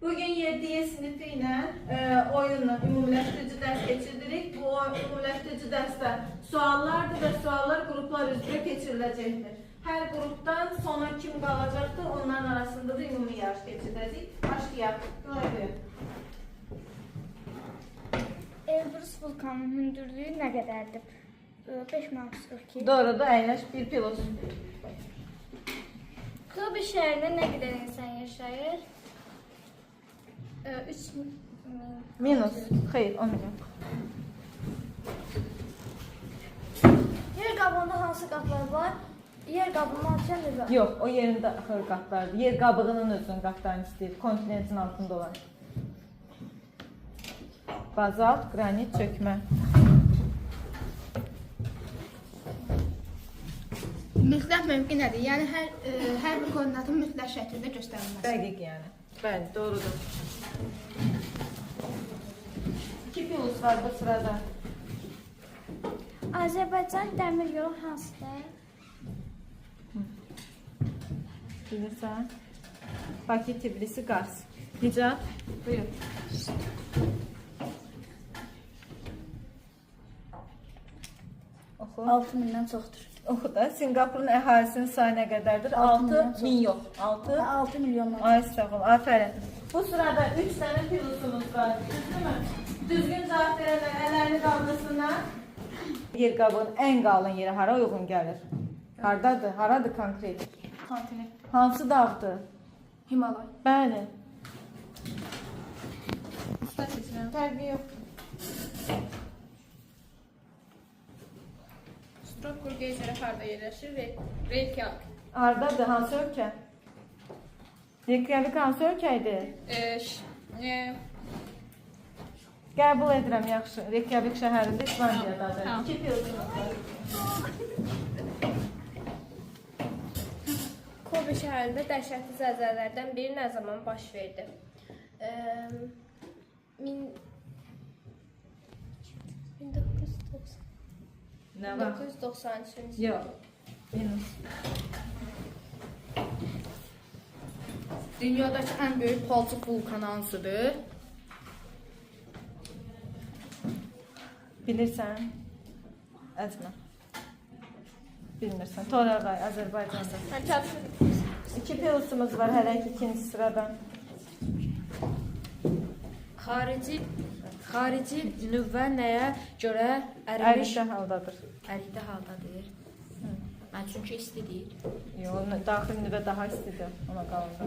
Bugün 7Y sinifi ilə oyunla ümumiləşdirici dərs keçiririk. Bu ümumiləşdirici dərsdə suallardır və suallar qruplar üzrə keçiriləcəkdir. Hər qrupdan sona kim qalacaqdır, onların arasında da ümumi yarış keçiriləcək. Başlayaq. Buyur. Elbrus vulkanının hündürlüyü nə qədərdir? 5,42. Doğrudur, əyləş bir pilot. Kobe şəhərində nə qədər insan yaşayır? 3000. Minus. Xeyr, 10 milyon. Yer qabığında hansı qatlar var? Yer qabığının altında nüvə. Yox, o yerin daxil qatlardır. Yer qabığının özünün qatlarını istəyir. Kontinentin altında olan. Bazalt, qranit, çökmə. Mütləq mövqe nədir? Yəni hər bir koordinatın mütləq şəkildə göstərilməsi. Dəqiq yəni. Bəli, doğrudur. 2 plus var bu sırada. Azərbaycan dəmir yolu hansıdır? Bilirsən? Bakı, Tbilisi, Qars. Nicat, buyur. Oxu. 6000-dən çoxdur. Oxu da. Sinqapurun əhalisinin sayı nə qədərdir? 6 min yox. 6 6 milyondan. Ay sağ ol, afərin. Bu sırada 3 dənə pilusumuz var. Düzdürmü? Düzgün cavab verənlər əllərini qaldırsınlar. Yer qabığının ən qalın yeri hara uyğun gəlir? Hardadır? Haradır konkret? Kontinent. Hansı dağdır? Himalay. Bəli. Usta seçirəm. Fərqi yoxdur. Strokkur geyzeri harda yerləşir? Reykjavik. Hardadır? Hansı ölkə? Reykjavik hansı ölkə idi? Qəbul edirəm, yaxşı. Reykjavik şəhərində İslandiyadadır. 2 pilusumuz var. Kobe şəhərində dəhşətli zəlzələlərdən biri nə zaman baş verdi? 1990. Nə var? 1993-cü. Yox. Minus. Dünyadakı ən böyük palçıq vulkanı hansıdır? Bilirsən? Əzmə. Bilmirsən. Torağay, Azərbaycanda. 2 pilusumuz var hələ ki ikinci sırada. Xarici nüvə nəyə görə ərimiş? Ərikdə haldadır. Ərikdə haldadır. Mən çünki isti deyil. Yox, daxili nüvə daha istidir ona qalında.